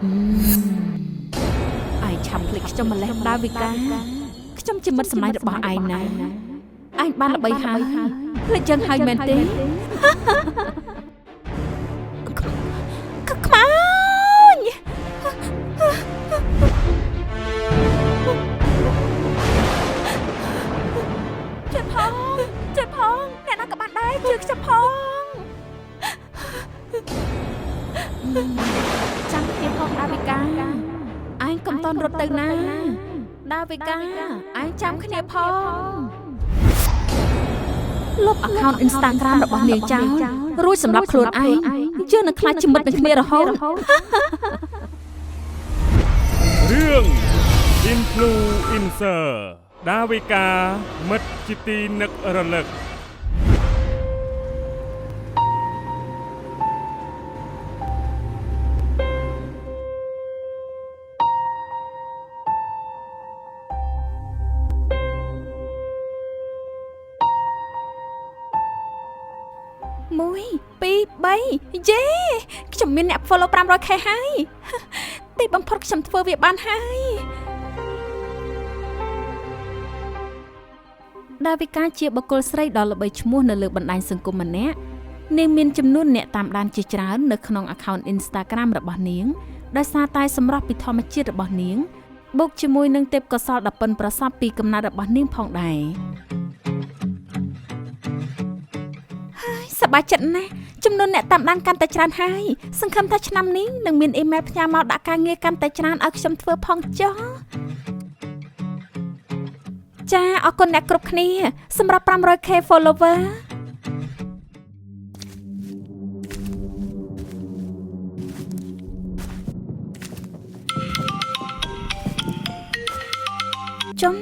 ឯងឆាប់ភ្លេចខ្ញុំម្លេះដាវិកាខ្ញុំជាមិត្តសម្លាញ់របស់ឯងណាឯងបានល្បីហើយភ្លេចចឹងហើយមែនទេខ្មោចជួយផងជួយផងអ្នកណាក៏បានដែរជួយខ្ញុំផងចាំគ្នាផងដាវិកាឯងកុំតន់រត់ទៅណាដាវិកាឯងចាំគ្នាផងលុប account Instagram របស់នាងចោលរួចសម្រាប់ខ្លួនឯងយើងនឹងខ្លាចជាមិត្តនឹងគ្នារហូត រឿង Influencer ដាវិកាមិត្តជាទីនឹករលឹក 1 2 3យេខ្ញុំមានអ្នក follow 500K ហើយទីបំផុតខ្ញុំធ្វើវាបានហើយដាវិកាជាបុគ្គលស្រីដ៏ល្បីឈ្មោះនៅលើបណ្ដាញសង្គមម្នាក់នាងមានចំនួនអ្នកតាមដានជាច្រើននៅក្នុង account Instagram របស់នាងដោយសារតែសម្រស់ពីធម្មជាតិរបស់នាងបូកជាមួយនឹងទេពកោសល្យដ៏ប៉ិនប្រសប់ពីកំណើតរបស់នាងផងដែរហើយសប្បាយចិត្តណាស់ចំនួនអ្នកតាមដានកាន់តែច្រើនហើយសង្ឃឹមថាឆ្នាំនេះនឹងមានអ៊ីមែលផ្ញើមកដាក់ការងារកាន់តែច្រើនឲ្យខ្ញុំធ្វើផងចុះចាអរគុណអ្នកគ្រប់គ្នាសម្រាប់ 500K follower ចុំ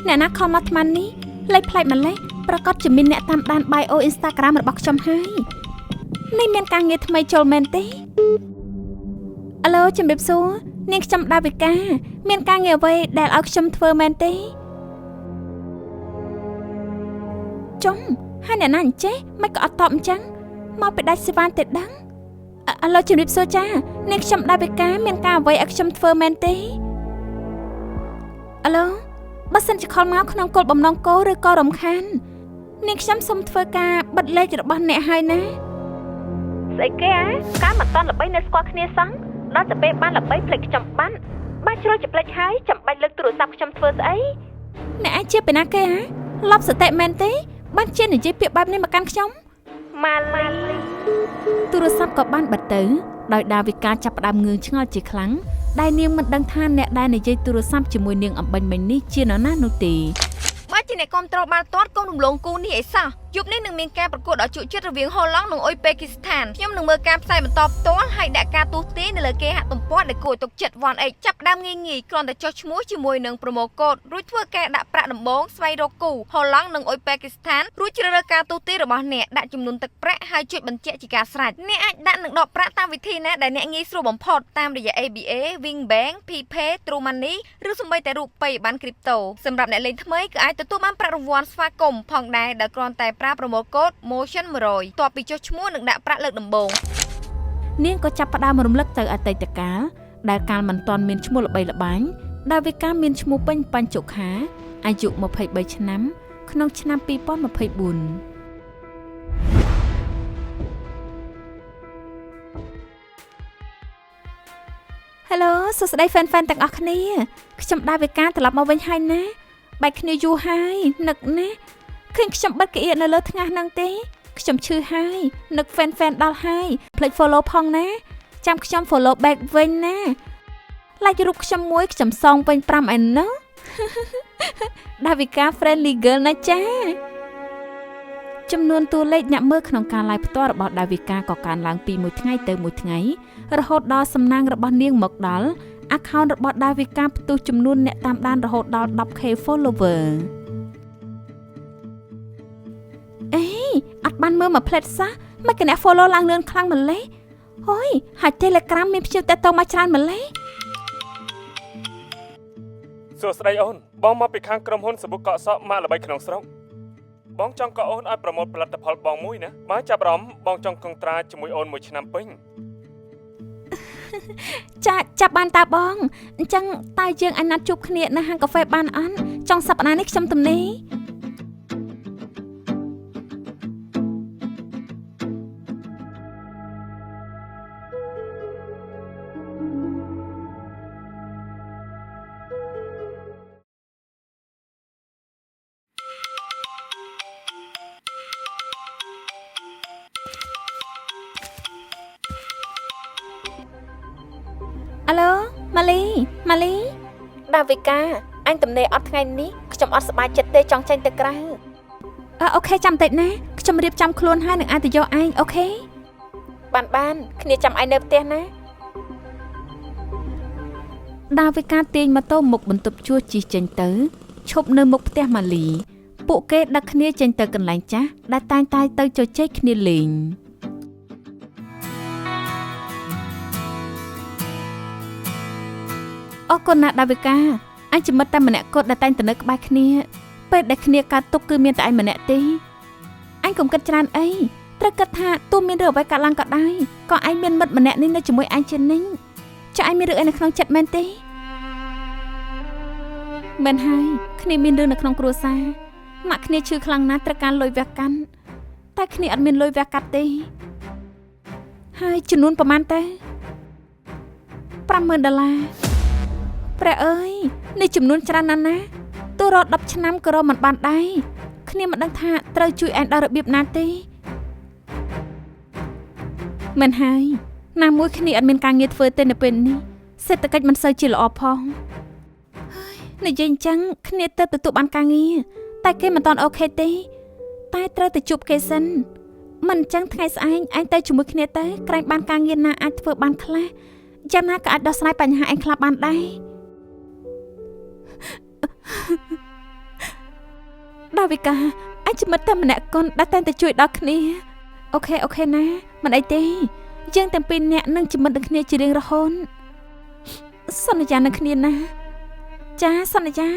អ្នកណា call មកអាត្មានេះលេខប្លែកម្លេះប្រកាសជាមានអ្នកតាមដាន bio Instagram របស់ខ្ញុំហើយនេះមានការងារថ្មីចូលមែនទេអាឡូជំរាបសួរនាងខ្ញុំដាវិកាមានការងារអ្វីដែលឲ្យខ្ញុំធ្វើមែនទេចុំហើយអ្នកណាអញ្ចេះមិនក៏អត់តបអញ្ចឹងមកពីដាច់សេវានទេដឹងអាឡូជំរាបសួរចានាងខ្ញុំដាវិកាមានការអ្វីឲ្យខ្ញុំធ្វើមែនទេអាឡូបើសិនជា call មកក្នុងគោលបំណងកោឬក៏រំខាននាងខ្ញុំសូមធ្វើការបិទលេខរបស់អ្នកហើយណាស្អីគេអាកាលមិនតន់ល្បីនៅស្គាល់គ្នាសោះដល់តែពេលបានល្បីភ្លេចខ្ញុំបានបើជ្រុលជាភ្លេចហើយចាំបាច់លើកទូរស័ព្ទខ្ញុំធ្វើស្អីអ្នកឯងជាពីណាគេអាលប់សតិមែនទេបានជានិយាយពាក្យបែបនេះមកកាន់ខ្ញុំម៉ាលីទូរស័ព្ទក៏បានបិទទៅដោយដាវិកាចាប់ផ្ដើមងឿងឆ្ងល់ជាខ្លាំងដែលនាងមិនដឹងថាអ្នកដែលនិយាយទូរស័ព្ទជាមួយនាងអំបញ្ញមិញនេះជានរណានោះទេ បើជាអ្នកគ្រប់គ្រងបាល់ទាត់កុំរំលងគូនេះអីសោះយប់នេះនឹងមានការប្រកួតដ៏ជក់ចិត្តរវាងហូឡង់និងអ៊ុយប៉េគីស្ថានខ្ញុំនឹងមើលការផ្សាយបន្តផ្ទាល់ហើយដាក់ការទស្សន៍ទាយនៅលើគេហទំព័រដែលគួរឲ្យទុកចិត្ត 1X ចាប់ផ្ដើមងាយងាយគ្រាន់តែចុះឈ្មោះជាមួយនឹង promo code រួចធ្វើការដាក់ប្រាក់ដំបូងស្វែងរកគូហូឡង់និងអ៊ុយប៉េគីស្ថានរួចជ្រើសរើសការទស្សន៍ទាយរបស់អ្នកដាក់ចំនួនទឹកប្រាក់ហើយចុចបញ្ជាក់ជាការស្រេចអ្នកអាចដាក់និងដកប្រាក់តាមវិធីណាដែលអ្នកងាយស្រួលបំផុតតាមរយៈ ABA Wing Bank PPay True Money ឬសូម្បីតែរូបិយប័ណ្ណ Crypto សម្រាប់អ្នកលេងថ្មីគឺអាចទទួលបានប្រាក់រង្វាន់ស្វាគមន៍ផងដែរដោយគ្រាន់តែប្រើ promo code Motion 100តបពីចុះឈ្មោះនិងដាក់ប្រាក់លើកដំបូង នាងក៏ចាប់ផ្ដើមរំលឹកទៅអតីតកាលដែលកាលមិនទាន់មានឈ្មោះល្បីល្បាញដាវិកាមានឈ្មោះពេញបញ្ចុខាអាយុ23ឆ្នាំក្នុងឆ្នាំ2024 Hello សួស្តី fan fan ទាំងអស់គ្នាខ្ញុំដាវិកាត្រឡប់មកវិញហើយណាបែកគ្នាយូរហើយនឹកណាស់ឃើញខ្ញុំបិទកៀកនៅលើថ្ងាសហ្នឹងទេខ្ញុំឈឺហើយនឹក fan fan ដល់ហើយភ្លេច follow ផងណាចាំខ្ញុំ follow back វិញណា like រូបខ្ញុំមួយខ្ញុំសងវិញ5ឯណោះ ដាវិកា friendly girl ណាចាចំនួនតួលេខអ្នកមើលក្នុងការ live ផ្ទាល់របស់ដាវិកាក៏កើនឡើងពីមួយថ្ងៃទៅមួយថ្ងៃរហូតដល់សំណាងរបស់នាងមកដល់ account របស់ដាវិកាផ្ទុះចំនួនអ្នកតាមដានរហូតដល់ 10K follower អេអត់បានមើលមួយផ្លែតសោះមិនគណៈ follow ឡើងលឿនខ្លាំងម្លេះហុយហើយ Telegram មានភ្ញៀវតាក់ទងមកច្រើនម្លេះ សួស្តីអូនបងមកពីខាងក្រុមហ៊ុនសាប៊ូកក់សក់ម៉ាកល្បីក្នុងស្រុកបងចង់កក់អូនឲ្យ promote ផលិតផលបងមួយណាបើចាប់អារម្មណ៍បងចង់កុងត្រាជាមួយអូនមួយឆ្នាំពេញ ចាចាប់បានតាបងអញ្ចឹងតើយើងអាចណាត់ជួបគ្នានៅហាងកាហ្វេបានអត់ចុងសប្តាហ៍នេះខ្ញុំទំនេរអាឡូម៉ាលីម៉ាលីដាវិកាអញទំនេរអត់ថ្ងៃនេះខ្ញុំអត់សប្បាយចិត្តទេចង់ចេញទៅក្រៅ OK ចាំតិចណាខ្ញុំរៀបចំខ្លួនហើយនឹងអាចទៅយកឯង OK បានបានគ្នាចាំឯងនៅផ្ទះណាដាវិកាទាញម៉ូតូមុខបន្ទប់ជួសជិះចេញទៅឈប់នៅមុខផ្ទះម៉ាលីពួកគេដឹកគ្នាចេញទៅកន្លែងចាស់ដែលតែងតែទៅជជែកគ្នាលេងអរគុណណាស់ដាវិកាអញជាមិត្តតែម្នាក់គត់ដែលតែងតែនៅក្បែរគ្នាពេលដែលគ្នាកើតទុក្ខគឺមានតែឯងម្នាក់ទេអញកុំគិតច្រើនអីត្រូវគិតថាទោះមានរឿងអ្វីកើតឡើងក៏ដោយក៏ឯងមានមិត្តម្នាក់នេះនៅជាមួយឯងជានិច្ចចុះឯងមានរឿងអីនៅក្នុងចិត្តមែនទេមែនហើយគ្នាមានរឿងនៅក្នុងគ្រួសារម៉ាក់គ្នាឈឺខ្លាំងណាស់ត្រូវការលុយវះកាត់តែគ្នាអត់មានលុយវះកាត់ទេហើយចំនួនប្រហែលទៅ$50,000ព្រះអើយនេះចំនួនច្រើនណាស់ណាទោះរត់10ឆ្នាំក៏រកមិនបានដែរគ្នាមិនដឹងថាត្រូវជួយឯងដល់របៀបណាទេមែនហើយណាមួយគ្នាអត់មានការងារធ្វើទេនៅពេលនេះសេដ្ឋកិច្ចមិនសូវជាល្អផងហើយនិយាយអញ្ចឹងគ្នាទៅទទួលបានការងារតែគេមិនទាន់អូខេទេតែត្រូវទៅជួបគេសិនមិនអញ្ចឹងថ្ងៃស្អែកឯងទៅជាមួយគ្នាទៅក្រែងបានការងារណាអាចធ្វើបានខ្លះយ៉ាងណាក៏អាចដោះស្រាយបញ្ហាឯងខ្លះបានដែរដាវិកាអញជាមិត្តតែម្នាក់គត់ដែលតែងតែជួយដល់គ្នា OK OK ណាមិនអីទេយើងទាំងពីរនាក់នឹងជាមិត្តនឹងគ្នាជារៀងរហូតសន្យានឹងគ្នាណាចាសន្យា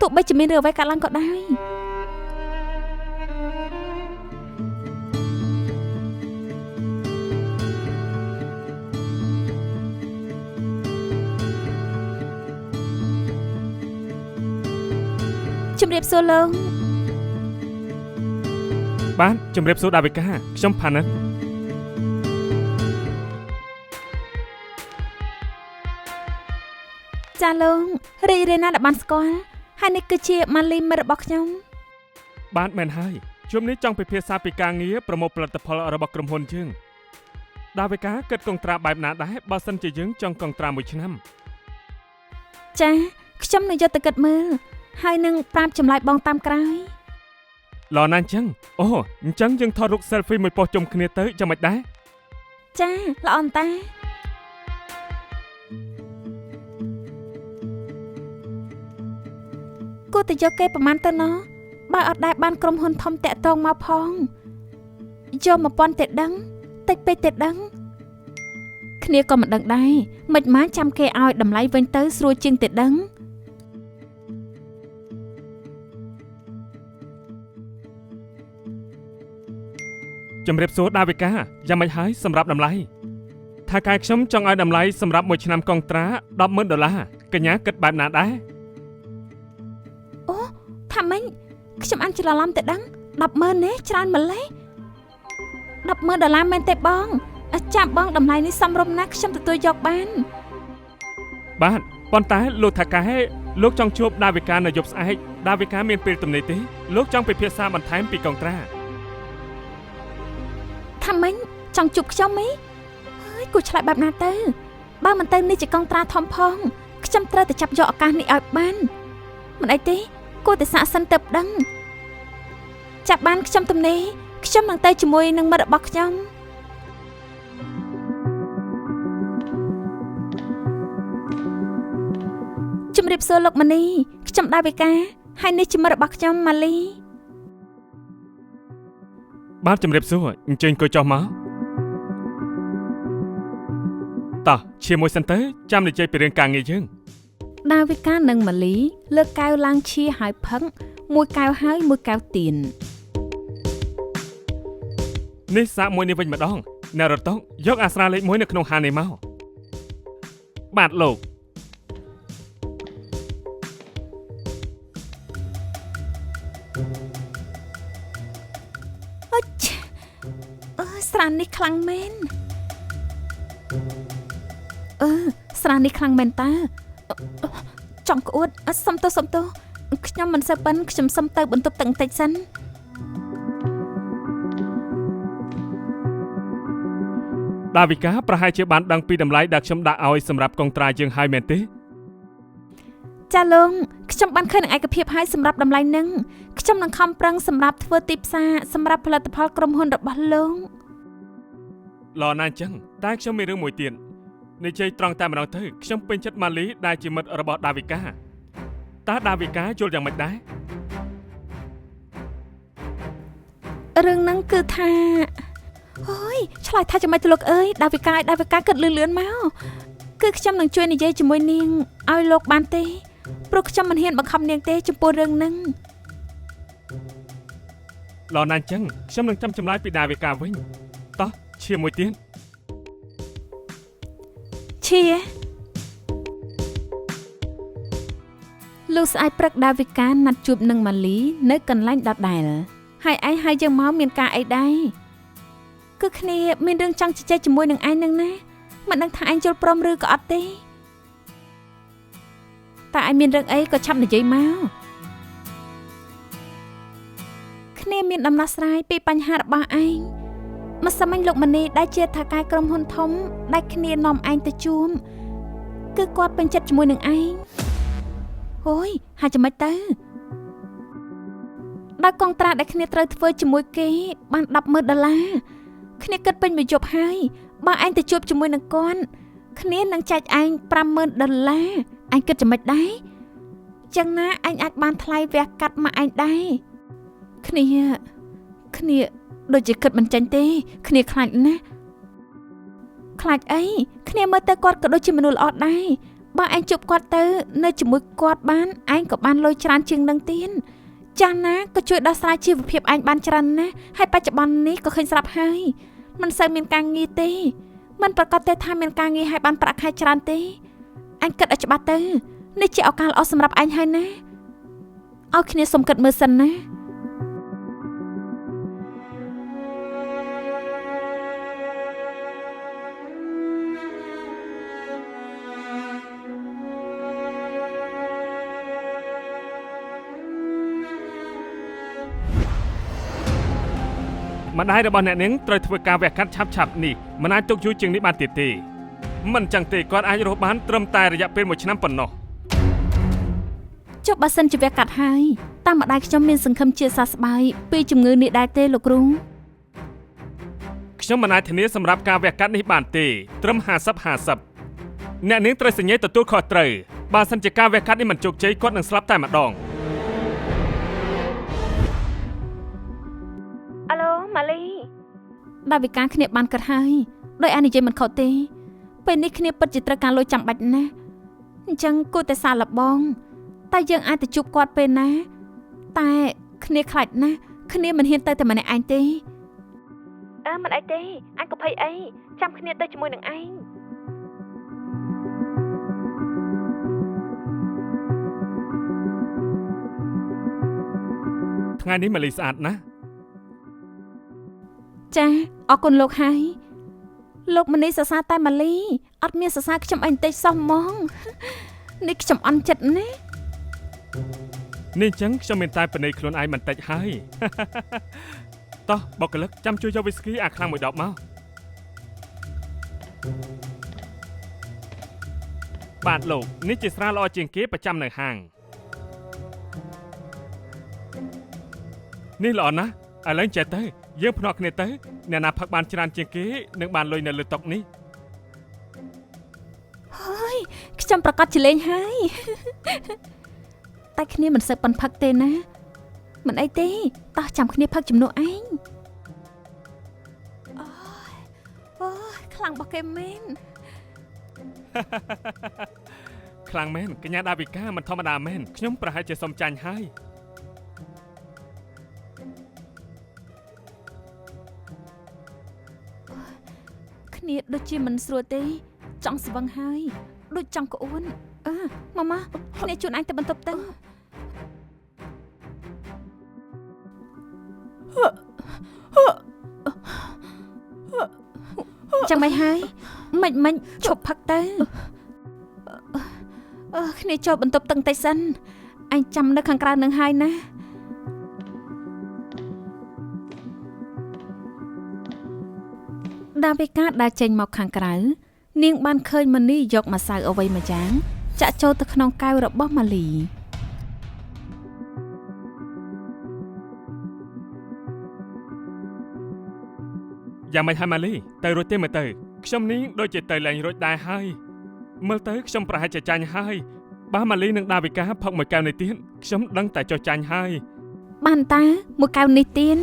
ទោះបីជាមានរឿងអ្វីកើតឡើងក៏ដោយជំរាបសួរលោកបាទជំរាបសួរដាវិកាខ្ញុំផានិតចាលោករីករាយណាស់ដែលបានស្គាល់ហើយនេះគឺជាម៉ាលីមិត្តរបស់ខ្ញុំបាទមែនហើយជួបនេះចង់ពិភាក្សាពីការងារប្រមូលផលិតផលរបស់ក្រុមហ៊ុនយើងដាវិកាគិតកុងត្រាបែបណាដែរបើសិនជាយើងចង់កុងត្រាមួយឆ្នាំចាខ្ញុំនឹងយកទៅគិតមើលហើយនឹងប្រាប់ចម្លើយបងតាមក្រោយល្អណាស់អញ្ចឹងអូអញ្ចឹងយើងថតរូប selfie មួយប៉ុស្តិ៍ជុំគ្នាទៅចាំមិនដែរចាល្អអន្តាគួរតែយកគេប្រហែលទៅណោះបើអត់ដែរបានក្រុមហ៊ុនធំតាក់ទងមកផងយក1000ទេដឹងតិចពេកទេដឹងគ្នាក៏មិនដឹងដែរមិនម៉ាចាំគេឲ្យតម្លៃវិញទៅស្រួលជាងទេដឹងជំរាបសួរដាវិកាយ៉ាងម៉េចហើយសម្រាប់តម្លៃថាកែខ្ញុំចង់ឲ្យតម្លៃសម្រាប់មួយឆ្នាំកុងត្រា$100,000កញ្ញាគិតបែបណាដែរអូថាម៉េចខ្ញុំអានច្រឡំទៅដឹង100000នេះច្រើនម្ល៉េះ$100,000មែនទេបងចាំបងតម្លៃនេះសមរម្យណាស់ខ្ញុំទទួលយកបានបាទប៉ុន្តែលោកថាកែលោកចង់ជួបដាវិកានៅយប់ស្អែកដាវិកាមានពេលទំនេរទេលោកចង់ពិភាក្សាបន្ថែមពីកុងត្រាថាម៉េចចង់ជួបខ្ញុំហីហើយគួរឆ្លើយបែបណាទៅបើមិនទៅនេះជាកុងត្រាធំផងខ្ញុំត្រូវតែចាប់យកឱកាសនេះឲ្យបានមិនអីទេគួរតែសាកសិនទៅដឹងចាប់បានខ្ញុំទំនេរខ្ញុំនឹងទៅជាមួយនឹងមិត្តរបស់ខ្ញុំជំរាបសួរលោកមនីខ្ញុំដាវិកាហើយនេះជាមិត្តរបស់ខ្ញុំម៉ាលីបាទជំរាបសួរអញ្ជើញអង្គុយចុះមកតោះជាមួយសិនទៅចាំនិយាយពីរឿងការងារយើងដាវិកានិងម៉ាលីលើកកែវឡើងឈៀហើយផឹកមួយកែវហើយមួយកែវទៀននេះសាកមួយនេះវិញម្ដងអ្នករត់តុកយកអាស្រាលេខ1នៅក្នុងហាងនេះមក បាទលោក អុចអឺស្រានេះខ្លាំងមែនអឺស្រានេះខ្លាំងមែនតើអឺអឺចង់ក្អួតអឺសុំទោសសុំទោសខ្ញុំមិនសូវប៉ិនខ្ញុំសុំទៅបន្ទប់ទឹកបន្តិចសិន ដាវិកាប្រហែលជាបានដឹងពីតម្លៃដែលខ្ញុំដាក់ឲ្យសម្រាប់កុងត្រាយើងហើយមែនទេ ចាលោកខ្ញុំបានឃើញនឹងឯកភាពហើយសម្រាប់តម្លៃនឹងខ្ញុំនឹងខំប្រឹងសម្រាប់ធ្វើទីផ្សារសម្រាប់ផលិតផលក្រុមហ៊ុនរបស់លោក ល្អណាស់អញ្ចឹងតែខ្ញុំមានរឿងមួយទៀតនិយាយត្រង់តែម្ដងទៅខ្ញុំពេញចិត្តម៉ាលីដែលជាមិត្តរបស់ដាវិកាតើដាវិកាយល់យ៉ាងម៉េចដែរ រឿងហ្នឹងគឺថាអូយឆ្លើយថាចាំម៉េចទៅលោកអើយដាវិកាឲ្យដាវិកាគិតលឿនលឿនមកគឺខ្ញុំនឹងជួយនិយាយជាមួយនាងឲ្យលោកបានទេព្រោះខ្ញុំមិនហ៊ានបង្ខំនាងទេចំពោះរឿងហ្នឹង ល្អណាស់អញ្ចឹងខ្ញុំនឹងចាំចម្លើយពីដាវិកាវិញតោះឈាមមួយទៀត ឈៀលោកស្អែកព្រឹកដាវិកាណាត់ជួបនឹងម៉ាលីនៅកន្លែងដដែលហើយឯងហើយយើងមកមានការអីដែរគឺគ្នាមានរឿងចង់ជជែកជាមួយនឹងឯងនឹងណាមិនដឹងថាឯងយល់ព្រមឬក៏អត់ទេតែឯងមានរឿងអីក៏ឆាប់និយាយមកគ្នាមានដំណោះស្រាយពីបញ្ហារបស់ឯងម្សិលមិញលោកមនីដែលជាថៅកែក្រុមហ៊ុនធំដែលគ្នានាំឯងទៅជួមគឺគាត់ពេញចិត្តជាមួយនឹងឯងអូយហើយចាំម៉េចទៅដោយកងត្រាដែលគ្នាត្រូវធ្វើជាមួយគេបាន100000ដុល្លារគ្នាគិតពេញមួយយប់ហើយបើឯងទៅជួបជាមួយនឹងគាត់គ្នានឹងចែកឯង50000ដុល្លារឯងគិតចាំម៉េចដែរចឹងណាឯងអាចបានថ្លៃវះកាត់មកឯងដែរគ្នាគ្នាដូចជាគិតមិនចាញ់ទេ គ្នាខ្លាចណាស់ខ្លាចអីគ្នាមើលទៅគាត់ក៏ដូចជាមនុស្សល្អដែរបើឯងជួបគាត់ទៅនៅជាមួយគាត់បានឯងក៏បានលុយច្រើនជាងនឹងទៀតចាស់ណាក៏ជួយដោះស្រាយជីវភាពឯងបានច្រើនណាស់ហើយបច្ចុប្បន្ននេះក៏ឃើញស្រាប់ហើយមិនសូវមានការងារទេមិនប្រកាសទេថាមានការងារហើយបានប្រាក់ខែច្រើនទេឯងគិតឲ្យច្បាស់ទៅនេះជាឱកាសល្អសម្រាប់ឯងហើយណាឲ្យគ្នាសុំគិតមើលសិនណា ម្ដាយរបស់អ្នកនាងត្រូវធ្វើការវះកាត់ឆាប់ៗនេះមិនអាចទុកយូរជាងនេះបានទៀតទេមិនចឹងទេគាត់អាចរស់បានត្រឹមតែរយៈពេល1ឆ្នាំប៉ុណ្ណោះ ចុះបើសិនជាវះកាត់ហើយតាមម្ដាយខ្ញុំមានសង្ឃឹមជាសះស្បើយពីជំងឺនេះដែរទេលោកគ្រូ ខ្ញុំមិនអាចធានាសម្រាប់ការវះកាត់នេះបានទេត្រឹម50 50អ្នកនាងត្រូវសញ្ញាទទួលខុសត្រូវបើសិនជាការវះកាត់នេះមិនជោគជ័យគាត់នឹងស្លាប់តែម្ដង អាឡូម៉ាលីដាវិកាគ្នាបានគិតហើយដោយអានិយាយមិនខុសទេពេលនេះគ្នាពិតជាត្រូវការលុយចាំបាច់ណាស់អញ្ចឹងគួរតែសាកល្បងតែយើងអាចទៅជួបគាត់ពេលណា តែគ្នាខ្លាចណាស់គ្នាមិនហ៊ានទៅតែម្នាក់ឯងទេអើមិនអីទេអញក៏ភ័យអីចាំគ្នាទៅជាមួយនឹងឯង ថ្ងៃនេះម៉ាលីស្អាតណាស់ ចាអរគុណលោកហើយលោកមនីសរសើរតែម៉ាលីអត់មានសរសើរខ្ញុំអីបន្តិចសោះហ្មង នេះខ្ញុំអន់ចិត្តណាស់ នេះអញ្ចឹងខ្ញុំមានតែបណិយខ្លួនឯងបន្តិចហើយ តោះបុគ្គលិកចាំជួយយកវីស្គីអាខ្លាំងមួយដបមកបាទលោកនេះជាស្រាល្អជាងគេប្រចាំនៅហាងនេះល្អណាស់ឥឡូវចេះទៅយើងភ្នាល់គ្នាទៅអ្នកណាផឹកបានច្រើនជាងគេនឹងបានលុយនៅលើតុនេះ ហើយខ្ញុំប្រកាសជាលេងហើយ តែគ្នាមិនសូវប៉ិនផឹកទេណាមិនអីទេតោះចាំគ្នាផឹកជំនួសឯងអូយអូយខ្លាំងរបស់គេមែន ខ្លាំងមែនកញ្ញាដាវិកាមិនធម្មតាមែនខ្ញុំប្រហែលជាសុំចាញ់ហើយ គ្នាដូចជាមិនស្រួលទេ ចង់ស្វឹងហើយ ដូចចង់ក្អួនអឺមកមកគ្នាជូនអញទៅបន្ទប់ទៅ ចាំមិនហើយមិនមិនឈប់ផឹកទៅអឺគ្នាចូលបន្ទប់ទឹកបន្តិចសិនអញចាំនៅខាងក្រៅនឹងហើយណាដាវិកាដើរចេញមកខាងក្រៅ នាងបានឃើញមនីយកម្សៅអ្វីមួយយ៉ាង ចាក់ចូលទៅក្នុងកែវរបស់ម៉ាលី យ៉ាងម៉េចហើយម៉ាលីទៅរួចទេមើលទៅខ្ញុំនេះដូចជាទៅលែងរួចដែរហើយមើលទៅខ្ញុំប្រហែលជាចាញ់ហើយបើម៉ាលីនិងដាវិកាផឹកមួយកែវនេះទៀតខ្ញុំដឹងតែចុះចាញ់ហើយ បានតើមួយកែវនេះទៀត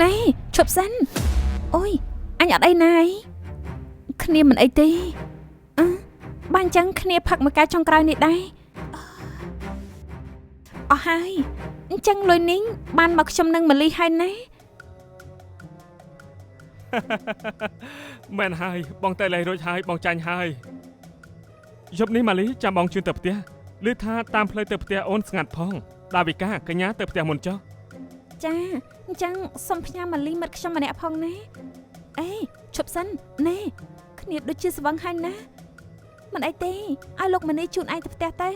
ណែឈប់សិនអូយអញអត់អីណាយគ្នាមិនអីទេអឺបានអញ្ចឹងគ្នាផឹកមួយកែវចុងក្រោយនេះដែរអស់ហើយអញ្ចឹងលុយនេះបានមកខ្ញុំនឹងម៉ាលីហើយណា មែនហើយបងទៅលែងរួចហើយបងចាញ់ហើយយប់នេះម៉ាលីចាំបងជូនទៅផ្ទះឮថាតាមផ្លូវទៅផ្ទះអូនស្ងាត់ផងដាវិកាកញ្ញាទៅផ្ទះមុនចុះ ចាអញ្ចឹងសុំផ្ញើម៉ាលីមិត្តខ្ញុំម្នាក់ផងណាអេឈប់សិនណែគ្នាដូចជាស្វឹងហើយណាមិនអីទេឲ្យលោកម៉ានីជូនឯងទៅផ្ទះទៅ